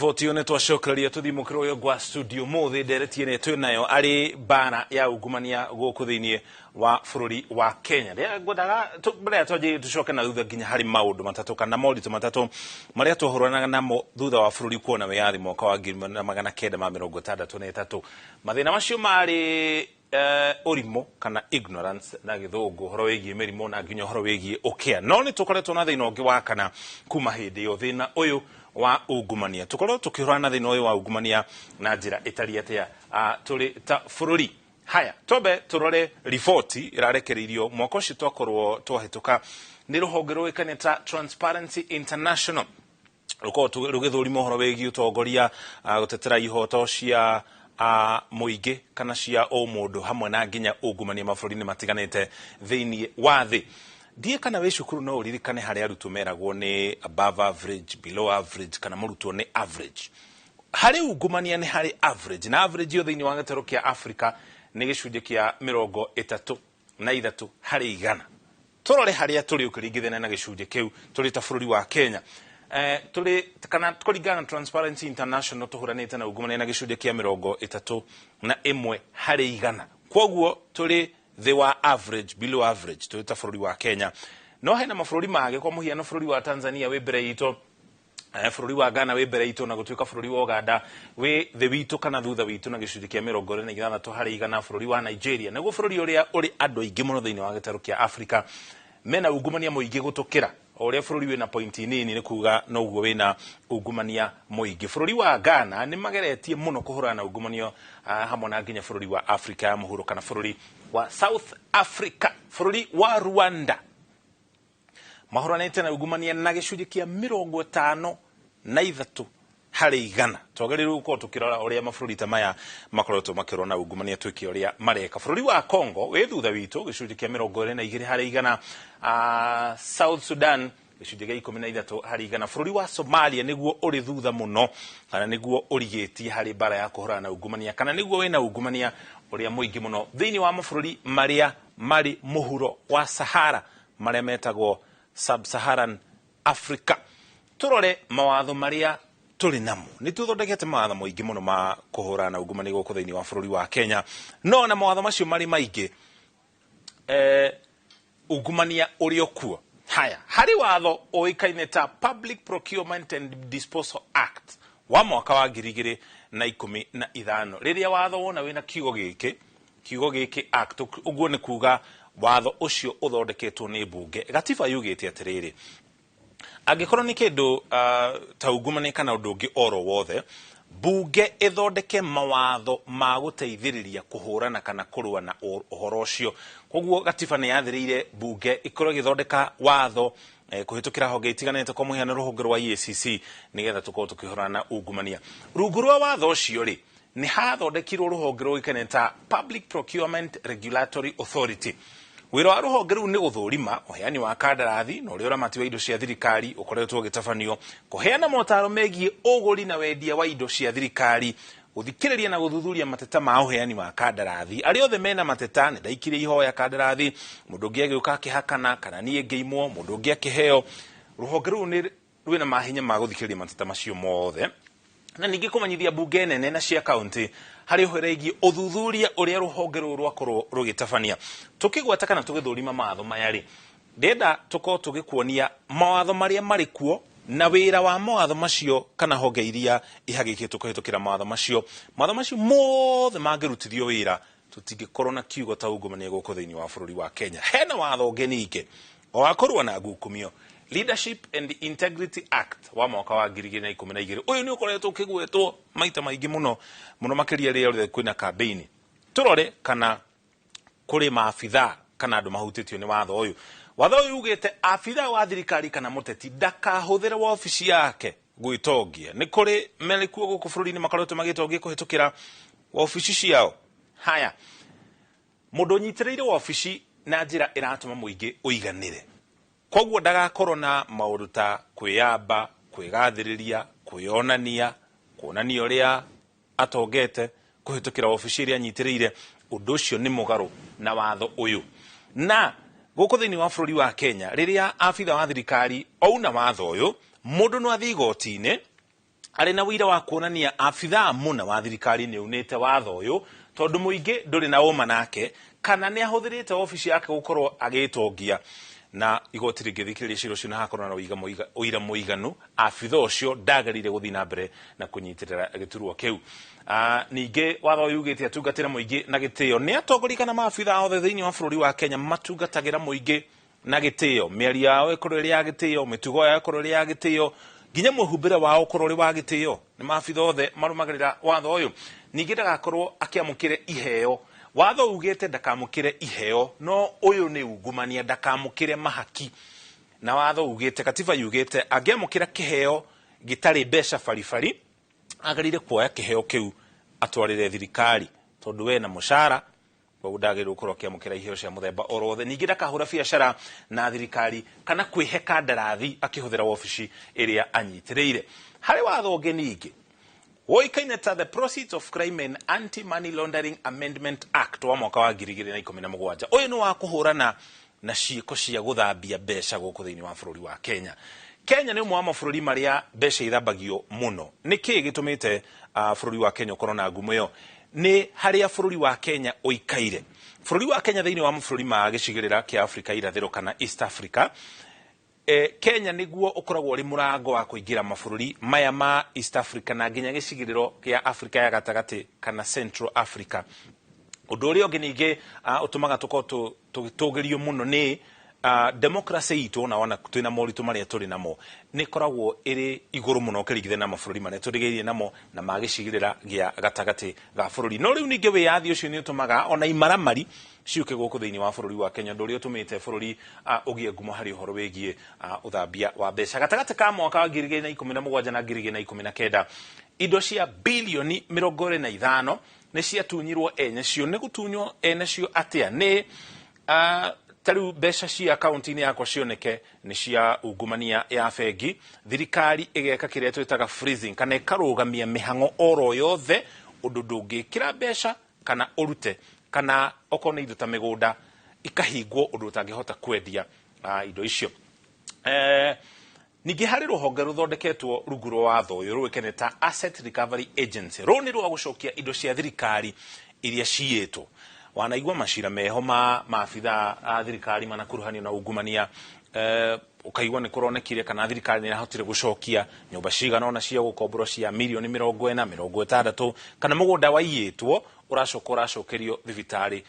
Riboti ĩyo nĩ twacokereria tũthiĩ mũkĩro ũyũ gwa studio mũthĩ ndereti ĩrĩa twĩ nayo arĩ mbara ya ungumania gũkũ thĩinĩ wa bũrũri wa Kenya. Rĩrĩa ngwendaga mbere ya twanjĩrĩrie tũcoke na thutha nginya harĩ maũndũ matatũ kana moritũ matatũ marĩa twahũranaga namo thutha wa bũrũri kuona wĩyathi mwaka wa 1963. Mathĩna macio marĩ ũrimũ kana ignorance na gĩthũngũ, ũhoro wĩgiĩ mĩrimũ na nginya ũhoro wĩgiĩ ũkĩa. No nĩ tũkoretwo na thĩna ũngĩ wa kana kuma hĩndĩ ĩyo, thĩna ũyũ wa ungumania. Tũkorwo tũkĩhũrana na thĩna ũyũ wa ungumania na njĩra ĩtariĩ atĩa tũrĩ ta bũrũri? Haya, twambe tũrore riboti ĩrarekereirio mwaka ũcio twakorwo twahĩtũka nĩ rũhonge rũĩkaine ta Transparency International, rũkorwo rũgĩthũrima ũhoro wĩgiĩ ũtongoria, gũtetera ihoto cia mũingĩ kana cia ũmũndũ hamwe na nginya ungumania mabũrũri-inĩ matiganĩte thĩinĩ wa thĩ. Ndiĩ kana wĩ cukuru no ũririkane harĩa arutwo meragwo nĩ above average, below average kana mũrutwo nĩ average. Harĩ ungumania nĩ harĩ average, na average ĩyo thĩinĩ wa gĩtarũ kĩa Africa nĩ gĩcunjĩ kĩa 33%. Tũrore harĩa tũrĩ ũkĩringithania na gĩcunjĩ kĩu tũrĩ ta bũrũri wa Kenya. Tũrĩ kana kũringana na Transparency International tũhũranĩte na ungumania na gĩcunjĩ kĩa 31%. Kwoguo tũrĩ thĩ wa average, below average tũrĩ ta bũrũri wa Kenya. No hena mabũrũri mangĩ, kwa mũhiano bũrũri wa Tanzania wĩ mbere itũ, bũrũri wa Ghana wĩ mbere itũ, na gũtuĩka bũrũri wa Uganda wĩ thĩ witũ kana thutha witũ na gĩcunjĩ kĩa 26%. Bũrũri wa Nigeria nĩguo bũrũri ũrĩa ũrĩ andũ aingĩ mũno thĩinĩ wa gĩtarũ kĩa Afrika, mena ungumania mũingĩ gũtũkĩra. O ũrĩa bũrũri wĩna pointi nini nĩ kuga noguo wĩna ungumania mũingĩ. Bũrũri wa Ghana nĩ mageretie mũno kũhũrana na ungumania, hamwe na nginya bũrũri wa Afrika ya mũhuro kana bũrũri wa South Africa. Bũrũri wa Rwanda mahũranĩte na ungumania na gĩcunjĩ kĩa 53%. Twagĩrĩirwo gũkorwo tũkĩrora ũrĩa mabũrũri ta maya makoretwo makĩrũa na ungumania, twĩke ũrĩa mareka. Bũrũri wa Congo wĩ thutha witũ gĩcunjĩ kĩa 22%. South Sudan gĩcunjĩ kĩa 13%. Bũrũri wa Somalia nĩguo ũrĩ thutha mũno kana nĩguo ũrigĩtie harĩ mbara ya kũhũrana na ungumania kana nĩguo wĩna ungumania ũrĩa mũingĩ mũno thĩinĩ wa mabũrũri marĩa marĩ mũhuro wa Sahara, marĩa metagwo Sub-Saharan Africa. Tũrore mawatho marĩa tũrĩ namo. Nĩ tũthondekete mawatho maingĩ mũno ma kũhũrana na ungumania gũkũ thĩinĩ wa bũrũri wa Kenya, no na mawatho macio marĩ maingĩ, ungumania ũrĩ o kuo. Haya, harĩ watho ũĩkaine ta Public Procurement and Disposal Act wa mwaka wa 2015. Rĩrĩa watho wona wĩna kiugo gĩkĩ, kiugo gĩkĩ act, ũguo nĩ kuga watho ũcio ũthondeketwo nĩ mbunge. Gatiba yugĩte atĩrĩrĩ, angĩkorwo nĩ kĩndũ ta ungumania kana ũndũ ũngĩ oro wothe, mbunge ĩthondeke mawatho ma gũteithĩrĩria kũhũrana kana kũrũa na ũhoro ũcio. Koguo gatiba nĩ yathĩrĩire mbunge ĩkorwo ĩgĩthondeka watho kũhĩtũkĩra honge itiganĩte, kwa mũhiano rũhonge rwa EACC, nĩgetha tũkorwo tũkĩhũrana na ungumania. Rungu rwa watho ũcio rĩ, nĩ hathondekirwo rũhonge rũĩkaine ta Public Procurement Regulatory Authority. Wĩra wa rũhonge rũu nĩ gũthũrima ũheani wa kandarathi na ũrĩa ũramati wa indo cia thirikari ũkoretwo ũgĩtabanio, kũheana motaro megiĩ ũgũri na wendia wa indo cia thirikari, gũthikĩrĩria na gũthuthuria mateta ma ũheani wa kandarathi. Arĩa othe mena mateta, nĩ ndaikirie ihoya kandarathi, mũndũ ũngĩ agĩũka akĩhakana, kana niĩ ngĩimwo, mũndũ ũngĩ akĩheo. Rũhonge rũu nĩ rwĩna mahinya ma gũthikĩrĩria mateta macio mothe, na ningĩ kũmenyithia mbunge nene na cia kaunti harĩ ũhoro wĩgiĩ ũthuthuria ũrĩa rũhonge rũrũ rwakorwo rũgĩtabania. Tũkĩgweta kana tũgĩthũrima mawatho maya rĩ, ndĩrenda tũkorwo tũgĩkuonia mawatho marĩa marĩ kuo na wĩra wa mawatho macio kana honge iria ihagĩkĩtwo kũhĩtũkĩra mawatho macio. Mawatho macio mothe mangĩrutithio wĩra, tũtingĩkorwo na kiugo ta ungumania gũkũ thĩinĩ wa bũrũri wa Kenya. Hena watho ũngĩ ningĩ o wa kũrũa na ngukumio, Leadership and Integrity Act wa mwaka wa 2012. Ũyũ nĩ ũkoretwo ũkĩgwetwo maita maingĩ mũno mũno, makĩria rĩrĩa rĩothe kwĩna campaign. Tũrore kana kũrĩ maabithaa kana andũ mahutĩtio nĩ watho ũyũ. Watho ũyũ ugĩte abithaa wa thirikari kana mũteti ndakahũthĩre wabici yake gwĩtongia. Nĩ kũrĩ marĩ kuo gũkũ bũrũri-inĩ makoretwo magĩtongia kũhĩtũkĩra wabici ciao. Haya, mũndũ ũnyitĩrĩire wabici na njĩra ĩratũma mũingĩ ũiganĩre, koguo ndagakorwo na maũndũ ta kwĩyamba, kwĩgathĩrĩria, kwĩyonania, kuonania ũrĩa atongete kũhĩtũkĩra wabici ĩrĩa anyitĩrĩire. Ũndũ ũcio nĩ mũgarũ na watho ũyũ. Na gũkũ thĩinĩ wa bũrũri wa Kenya, rĩrĩa abitha wa thirikari ouna watho ũyũ, mũndũ no athiĩ igoti-inĩ. Arĩ na ũira wa kuonania abithaa mũna wa thirikari nĩ aunĩte watho ũyũ tondũ mũingĩ ndũrĩ na ũma nake kana nĩ ahũthĩrĩte obici yake gũkorwo agĩtongia, na igoti rĩngĩthikĩrĩria cira ũcio na hakorwo na ũira mũiganu, abithaa ũcio ndagĩrĩire gũthiĩ na mbere na kũnyitĩrĩra gĩturwa kĩu. Ningĩ watho ũyũ ugĩte atungatĩra mũingĩ na gĩtĩo. Nĩ atongoria kana maabithaa othe thĩinĩ wa bũrũri wa Kenya matungatagĩra mũingĩ na gĩtĩo, mĩario yao ĩkorwo ĩrĩ ya gĩtĩo, mĩtugo yao ĩkorwo ĩrĩ ya gĩtĩo, nginya mwĩhumbĩre wao ũkorwo ũrĩ wa gĩtĩo. Nĩ maabithaa othe marũmagĩrĩra watho ũyũ. Ningĩ ndagakorwo akĩamũkĩre iheo. Watho ugĩte ndakamũkĩre iheo, no ũyũ nĩ ungumania, ndakamũkĩre mahaki. Na watho ugĩte, katiba yugĩte angĩamũkĩra kĩheo gĩtarĩ mbeca baribari, agĩrĩire kuoya kĩheo kĩu atwarĩre thirikari, tondũ we na mũcara, koguo ndagĩrĩirwo gũkorwo akĩamũkĩra iheo cia mũthemba oro wothe. Ningĩ ndakahũra biacara na thirikari kana kwĩhe kandarathi akĩhũthĩra wabici ĩrĩa anyitĩrĩire. Harĩ watho ũngĩ ningĩ woikaine ta The Proceeds of Crime and Anti-Money Laundering Amendment Act wa mwaka wa 2017. Ũyũ nĩ wa kũhũrana na ciĩko cia gũthambia mbeca gũkũ thĩinĩ wa bũrũri wa Kenya. Kenya nĩ ũmwe wa mabũrũri marĩa mbeca ithambagio mũno. Nĩ kĩĩ gĩtũmĩte bũrũri wa Kenya ũkorwo na ngumo ĩyo? Nĩ harĩa bũrũri wa Kenya ũikaire. Bũrũri wa Kenya thĩinĩ wa mabũrũri ma gĩcigĩrĩra kĩa Afrika irathĩro kana East Africa, Kenya nĩguo ũkoragwo ũrĩ mũrango wa kũingĩra mabũrũri maya ma East Africa na nginya gĩcigĩrĩro kĩa Afrika ya gatagatĩ kana Central Africa. Ũndũ ũrĩa ũngĩ ningĩ ũtũmaga tũkorwo tũgĩtũgĩrio mũno nĩ democracy itũ, ona wona twĩna moritũ marĩa tũrĩ namo, nĩ ĩkoragwo ĩrĩ igũrũ mũno ũkĩringithania na mabũrũri marĩa tũrigainie namo na ma gĩcigĩrĩra gĩa gatagatĩ ga bũrũri. No rĩu ningĩ wĩyathi ũcio nĩ ũtũmaga ona imaramari ciũke gũkũ thĩinĩ wa bũrũri wa Kenya, ũndũ ũrĩa ũtũmĩte bũrũri ũgĩe ngumo harĩ ũhoro wĩgiĩ ũthambia wa mbeca. Gatagatĩ ka mwaka wa 2017 na 2019, indo cia bilioni 25 nĩ ciatunyirwo ene cio. Nĩ gũtunywo ene cio atĩa? Nĩ ta rĩu mbeca cia akaunti-inĩ yakwa cioneke nĩ cia ungumania ya bengi, thirikari ĩgeka kĩrĩa twĩtaga freezing, kana ĩkarũgamia mĩhang'o oro yothe, ũndũ ndũngĩkĩra mbeca kana ũrute, kana okorwo nĩ indo ta mĩgũnda ikahingwo ũndũ ũtangĩhota kwendia indo icio. Ningĩ harĩ rũhonge rũthondeketwo rungu rwa watho ũyũ rũĩkaine ta Asset Recovery Agency. Rũũ nĩ rwa gũcokia indo cia thirikari iria ciyĩtwo. Wanaigua macira meho ma maabithaa a thirikari manakuruhanio na ungumania, ũkaigua nĩ kũronekire kana thirikari nĩ ĩrahotire gũcokia nyũmba cigana ũna cia gũkomborwo cia mirioni 40, 60, kana mũgũnda waiyĩtwo ũracoka ũracokerio thibitarĩ,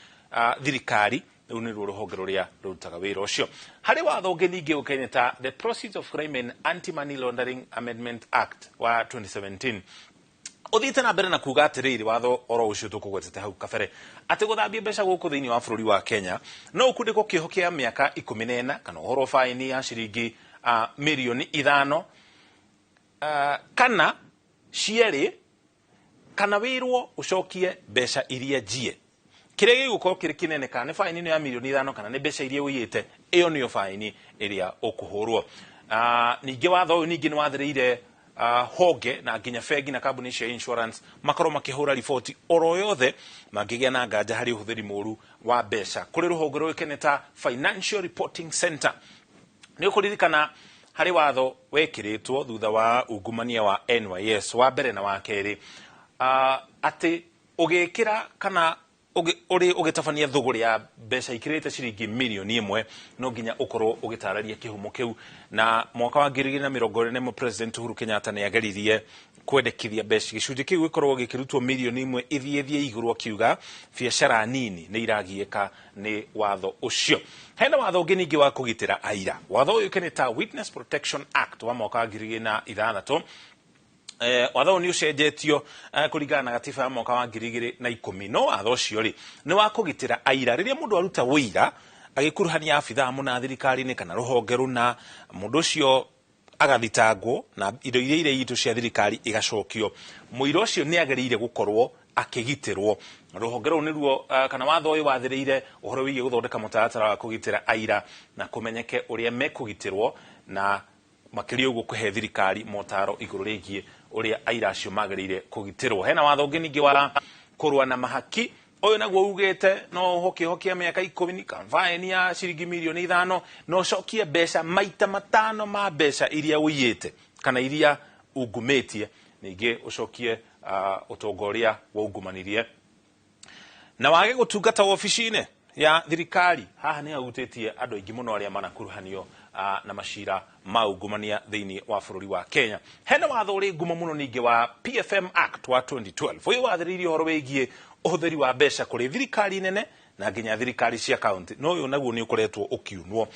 thirikari. Rĩu nĩruo rũhonge rũrĩa rũrutaga wĩra ũcio. Harĩ watho ũngĩ ningĩ ũkaine ta The Proceeds of Crime and Anti-Money Laundering Amendment Act wa 2017. Ũthiĩte na mbere na kuga atĩrĩrĩ, watho oro ũcio tũkũgwetete hau kabere, atĩ gũthambia mbeca gũkũ thĩinĩ wa bũrũri wa Kenya no ũkundĩkwo kĩoho kĩa mĩaka 14 kana ũhorwo baini ya ciringi mirioni 5, kana cierĩ, kana wĩrwo ũcokie mbeca iria njie. Kĩrĩa gĩgũkorwo kĩrĩ kĩnene, kana nĩ baini ĩno ya mirioni 5 kana nĩ mbeca iria ũiyĩte, ĩyo nĩyo baini ĩrĩa ũkũhũrwo. Ningĩ watho ũyũ ningĩ nĩ wathĩrĩire honge na nginya bengi na kambuni cia insurance makorwo makĩhũra riboti oro yothe mangĩgĩa na nganja harĩ ũhũthĩri mũru wa mbeca kũrĩ rũhonge rũĩkaine ta Financial Reporting Center. Nĩ ũkũririkana harĩ watho wekĩrĩtwo thutha wa ungumania wa NYS wa mbere na wa kerĩ, atĩ ũgĩkĩra kana ũrĩ ũgĩtabania thũgũrĩ ya mbeca ikĩrĩte ciringi mirioni 1, no nginya ũkorwo ũgĩtarĩria kĩhumo kĩu. Na mwaka wa 2021 President Uhuru Kenyatta nĩ ageririe kwendekithia mbeca gĩcunjĩ kĩu gĩkorwo gĩkĩrutwo mirioni 1 ithiĩ thiĩ igũrũ, akiuga biacara nini nĩ iragiĩka nĩ watho ũcio. Hena watho ũngĩ ningĩ wa kũgitĩra aira. Watho ũyũ ũkene ta Witness Protection Act wa mwaka wa 2006. Watho ũyũ nĩ ũcenjetio kũringana na gatiba ya mwaka wa 2010, no watho ũcio rĩ nĩ wa kũgitĩra aira rĩrĩa mũndũ aruta ũira agĩkuruhania abithaa mũna thirikari-inĩ kana rũhonge rũna, mũndũ ũcio agathitangwo na indo iria irĩ itũ cia thirikari igacokio, mũira ũcio nĩ agĩrĩire gũkorwo akĩgitĩrwo. Rũhonge rũu nĩruo, kana watho ũyũ wathĩrĩire ũhoro wĩgiĩ gũthondeka mũtaratara wa kũgitĩra aira na kũmenyeke ũrĩa mekũgitĩrwo, na makĩria ũguo kũhe thirikari motaro igũrũ rĩgiĩ ũrĩa aira acio magĩrĩire kũgitĩrwo. Hena watho ũngĩ ningĩ wa kũrũa na mahaki. Ũyũ naguo ugĩte no ũhwo kĩoho kĩa mĩaka 10 kana baini ya ciringi mirioni 5, na ũcokie mbeca maita 5 ma mbeca iria ũiyĩte kana iria ungumĩtie. Ningĩ ũcokie ũtonga ũrĩa waungumanirie na wage gũtungata wobici-inĩ ya thirikari. Haha nĩ ahutĩtie andũ aingĩ mũno arĩa manakuruhanio na macira ma ungumania thĩinĩ wa bũrũri wa Kenya. Hena watho ũrĩ ngumo mũno ningĩ wa PFM Act wa 2012. Ũyũ wathĩrĩirie ũhoro wĩgiĩ ũhũthĩri wa mbeca kũrĩ thirikari nene na nginya thirikari cia kaunti, no ũyũ naguo nĩ ũkoretwo ũkiunwo.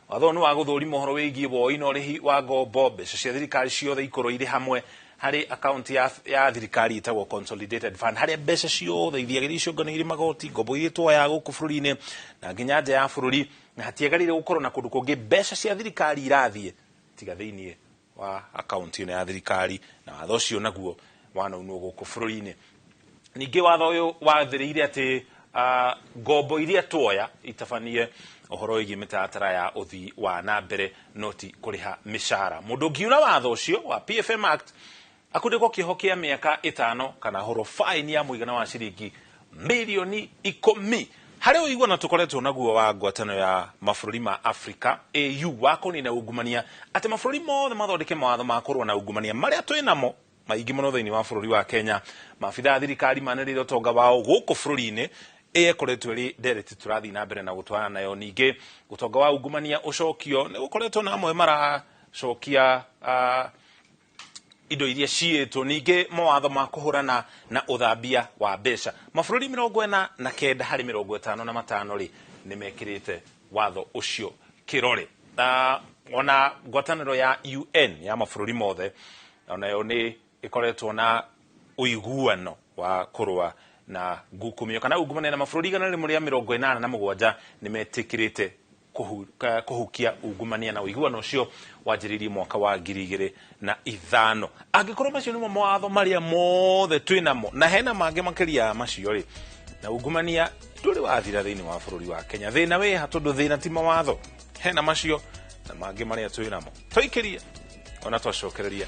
Watho nĩ wa gũthũrima ũhoro wĩgiĩ woi na ũrĩhi wa ngombo, mbeca cia thirikari ciothe ikorwo irĩ hamwe harĩ akaunti ya thirikari ĩtagwo Consolidated Fund, harĩa mbeca ciothe ithiagĩrĩire ciũnganĩire magoti, ngombo iria tuoyaga gũkũ bũrũri-inĩ na nginya nja ya bũrũri, na hatiagĩrĩire gũkorwo na kũndũ kũngĩ mbeca cia thirikari irathiĩ tiga thĩinĩ wa akaunti ĩno ya thirikari, na watho ũcio naguo wanaunwo gũkũ bũrũri-inĩ. Ningĩ watho ũyũ wathĩrĩire atĩ ngombo iria tuoya itabanie ũhoro wĩgiĩ mĩtaratara ya ũthii wa na mbere, no ti kũrĩha mĩcara. Mũndũ ũngiuna watho ũcio wa PFM Act akundĩkwo kĩoho kĩa mĩaka 5 kana hũrwo faini ya mũigana wa ciringi mirioni 10. Harĩ ũiguano tũkoretwo naguo wa ngwatanĩro ya mabũrũri ma Afrika AU wa kũnina ungumania, atĩ mabũrũri mothe mathondeke mawatho ma kũrũa na ungumania marĩa twĩ namo maingĩ mũno thĩinĩ wa bũrũri wa Kenya. Maabitha a thirikari manĩrĩire ũtonga wao gũkũ bũrũri-inĩ, ĩkoretwo ĩrĩ ndereti tũrathiĩ na mbere na gũtwarana nayo. Ningĩ ũtonga wa ungumania ũcokio nĩ gũkoretwo na amwe maracokia indo iria ciĩtwo. Ningĩ mawatho ma kũhũrana na ũthambia wa mbeca, mabũrũri 49 harĩ 55 rĩ nĩ mekĩrĩte watho ũcio kĩrore. Ona ngwatanĩro ya UN ya mabũrũri mothe onayo nĩ ĩkoretwo na ũiguano wa kũrũa na ngukumio kana ungumania, na mabũrũri 187 nĩ metĩkĩrĩte kũhukia ungumania, na ũiguano ũcio wanjĩrĩirie mwaka wa 2005. Angĩkorwo macio nĩmo mawatho marĩa mothe twĩ namo na hena mangĩ makĩria ya macio rĩ, na ungumania ndũrĩ wathira thĩinĩ wa bũrũri wa Kenya. Thĩna wĩha tondũ thĩna ti mawatho, hena macio na mangĩ marĩa twĩ namo. Twaikĩria ona twacokereria